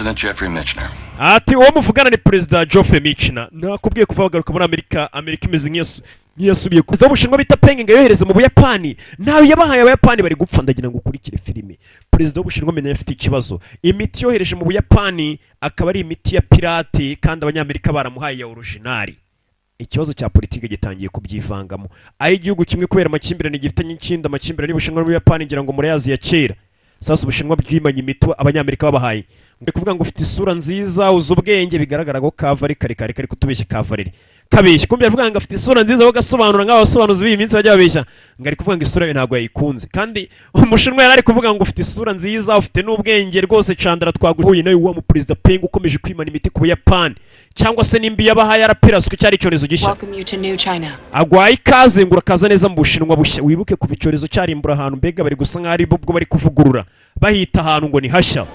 President Jeffrey Michener. Ati uwo muvugana ni Perezida Geoffrey Michener. Nakubwiye, kuva bagaruka muri Amerika, Amerika imeze nk'iyasubiye ku perezida w'Ubushinwa bita Peng ngo yohereze mu Buyapani, ntayo yabahaye, Abayapani bari gupfa. Ndagira ngo ukurikire filime. Perezida w'Ubushinwa menya afite ikibazo, imiti yohereje mu Buyapani akaba ari imiti ya pirate kandi Abanyamerika baramuhaye ya original. Ikibazo cya politiki gitangiye kubyivangamo, aho igihugu kimwe kubera amakimbirane gifitanye ikindi, amakimbirane y'Ubushinwa n'Ubuyapani ngira ngo murayazi ya kera. Sasa Ubushinwa bwimanye imiti Abanyamerika babahaye, ngo kuvuga ngo ufite isura nziza, uzi ubwenge, bigaragara ko kava ari karekare kari kutubeshya, kavarere kabeshya. Kumbe yavuga ngo afite isura nziza, we gasobanura nk'abasobanuzi b'iyi minsi bajya babeshya, ngo ari kuvuga ngo isura ye ntabwo yayikunze, kandi Umushinwa yari ari kuvuga ngo ufite isura nziza, ufite n'ubwenge rwose. Chandra twaguhuye nawe, wa mu perezida Peng ukomeje kwimana imiti ku Buyapani, cyangwa se nimba yabahaye yarapiraswe, cyari icyorezo gishya. Welcome you to New China. Agwaye ikaze, ngo urakaza neza mu Bushinwa bushya. Wibuke kuva icyorezo cyarimbura ahantu, mbega bari gusa nk'aho ari bwo bari kuvugurura, bahita ahantu ngo ni hashya.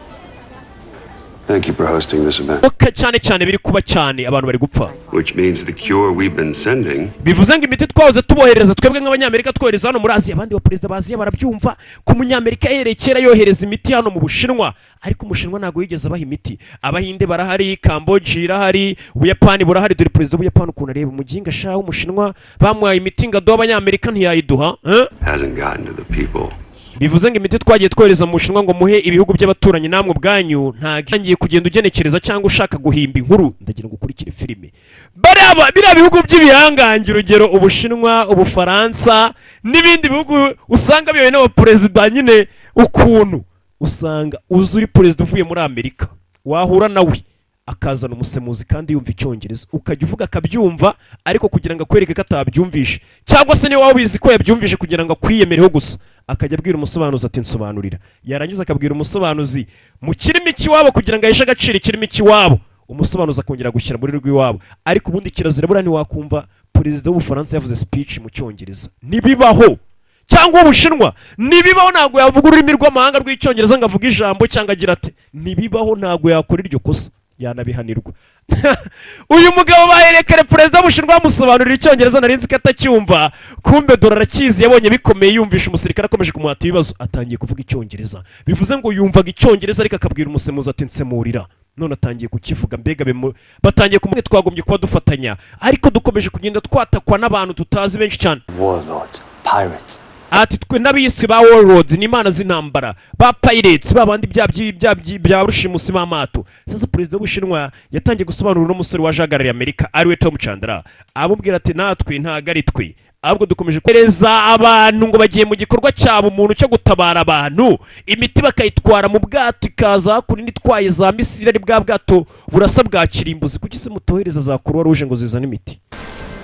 Thank you for hosting this event. Ko cyane cyane biri kuba cyane, abantu bari gupfa. Which means the cure we've been sending Bivuze ngo imiti twahoze tubohereza twebwe nk'Abanyamerika, twohereza hano muri Aziya, abandi baperezida ba Aziya barabyumva ko Umunyamerika yahereye kera yohereza imiti hano mu Bushinwa, ariko Umushinwa ntabwo yigeze abaha imiti. Abahinde barahari, Kamboji irahari, Ubuyapani burahari. Dore perezida w'Ubuyapani ukuntu areba umuginga sha w'Umushinwa, bamuhaye imiti ngo aduhe, Abanyamerika ntiyayiduha, eh? hasn't gotten to the people. Bivuze ngo imiti twagiye twohereza mu Bushinwa ngo muhe ibihugu by'abaturanyi namwe ubwanyu, ntabwo itangiye kugenda ugenekereza cyangwa ushaka guhimba inkuru. Ndagira ngo ukurikire filime. Bariya biriya bihugu by'ibihangange, urugero Ubushinwa, Ubufaransa n'ibindi bihugu, usanga biyobowe n'abaperezida nyine, ukuntu usanga uzi uri perezida uvuye muri Amerika, wahura nawe akazana umusemuzi kandi yumva Icyongereza, ukajya uvuga akabyumva, ariko kugira ngo akwereke ko atabyumvishe, cyangwa se niba waba ubizi ko yabyumvishe, kugira ngo akwiyemereho gusa, akajya abwira umusobanuzi ati "Nsobanurira." Yarangiza akabwira umusobanuzi mu kirimi cy'iwabo kugira ngo aheshe agaciro ikirimi cy'iwabo, umusobanuzi akongera gushyira muri rw'iwabo. Ariko ubundi kirazira, buriya ntiwakumva perezida w'Ubufaransa yavuze speech mu Cyongereza, ntibibaho, cyangwa Ubushinwa, ntibibaho. Ntabwo yavuga ururimi rw'amahanga rw'Icyongereza ngo avuge ijambo cyangwa agira ati, ntibibaho, ntabwo yakora iryo kosa, yanabihanirwa. Uyu mugabo baherekare perezida w'Ubushinwa bamusobanurira Icyongereza, nari nzi ko atacyumva, kumbe dore arakizi. Yabonye bikomeye, yumvisha umusirikare akomeje kumuhata ibibazo, atangiye kuvuga Icyongereza. Bivuze ngo yumvaga Icyongereza ariko akabwira umusemuzi ati "Nsemurira." None atangiye kukivuga. Mbega batangiye kumwe. Twagombye kuba dufatanya, ariko dukomeje kugenda twatakwa n'abantu tutazi benshi cyane. Warlords, pirates. Ati twe n'abiswe ba warlords, ni imana z'intambara, ba pirates, ba bandi bya rushimusi b'amato. Sasa perezida w'Ubushinwa yatangiye gusobanurira uno musore waje ahagarariye Amerika, ariwe Tom Chandra, amubwira ati natwe ntabwo ari twe, ahubwo dukomeje kohereza abantu ngo bagiye mu gikorwa cya bumuntu cyo gutabara abantu, imiti bakayitwara mu bwato ikaza hakuno indi itwaye za missile, ari bwa bwato burasa bwa kirimbuzi. Kuki se mutohereza za Croix Rouge ngo zizane imiti,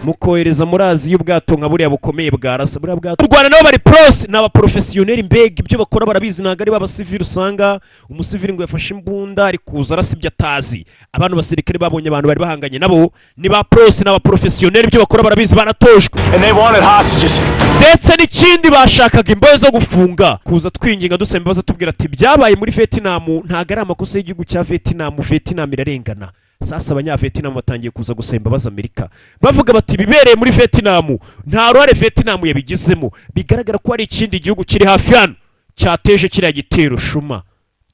mukohereza muri Aziya ubwato nka buriya bukomeye bwarasa buriya bwato? U Rwanda nabo bari pros, ni abaporofesiyoneri, mbega ibyo bakora barabizi, ntabwo ari b'abasivili. Usanga umusivili ngo yafashe imbunda ari kuza arasa ibyo atazi. Abantu basirikare babonye abantu bari bahanganye nabo ni ba pros, ni abaporofesiyoneri, ibyo bakora barabizi, baratojwe. And they wanted hostages. Ndetse n'ikindi, bashakaga imbohe zo gufunga. Kuza twinginga, dusaba imbabazi, tubwira ati byabaye muri Vietnam ntabwo ari amakosa y'igihugu cya Vietnam, Vietnam irarengana. Sasa Abanyavietnam batangiye kuza gusaba imbabazi Amerika, bavuga bati ibibereye muri Vietnam nta ruhare Vietnam yabigizemo, bigaragara ko hari ikindi gihugu kiri hafi hano cyateje kiriya gitero shuma.